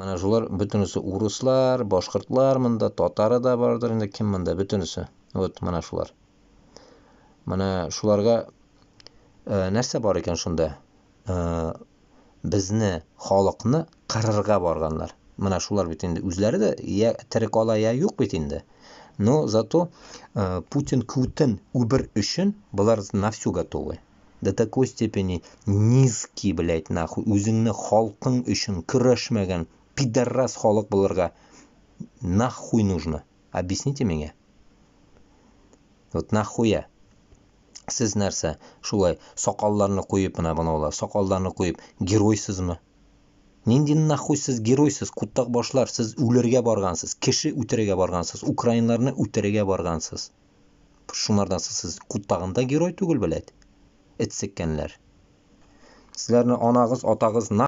Менә шулар бөтенесе урыслар, башкортлар монда, татары да бардыр инде, кем монда, бөтенесе. Вот менә шулар. Менә шуларга э, нәрсә бар икән шунда? Э, безне, халыкны кырырга барганнар. Менә шулар бит инде үзләре дә я тере кала, я юк бит инде. Но зато э, Путин күтен үбер өчен болар на всю готовы. До такой степени низкий, блядь, нахуй, үзеңне халкың өчен көрәшмәгән пидорас халык булырга нахуй нужно? Объясните миңа. Вот нахуя? Сез нәрсә, шулай сакалларны куеп менә моны сакалларны куеп геройсызмы? Нинди нахуй сез геройсыз, кутак башлар, сез үлергә баргансыз, кеше үтерергә баргансыз, украиннарны үтерергә баргансыз. Шунардан сез кутагында герой түгел, блядь. Эт секкәннәр. Сезләрне анагыз, атагыз на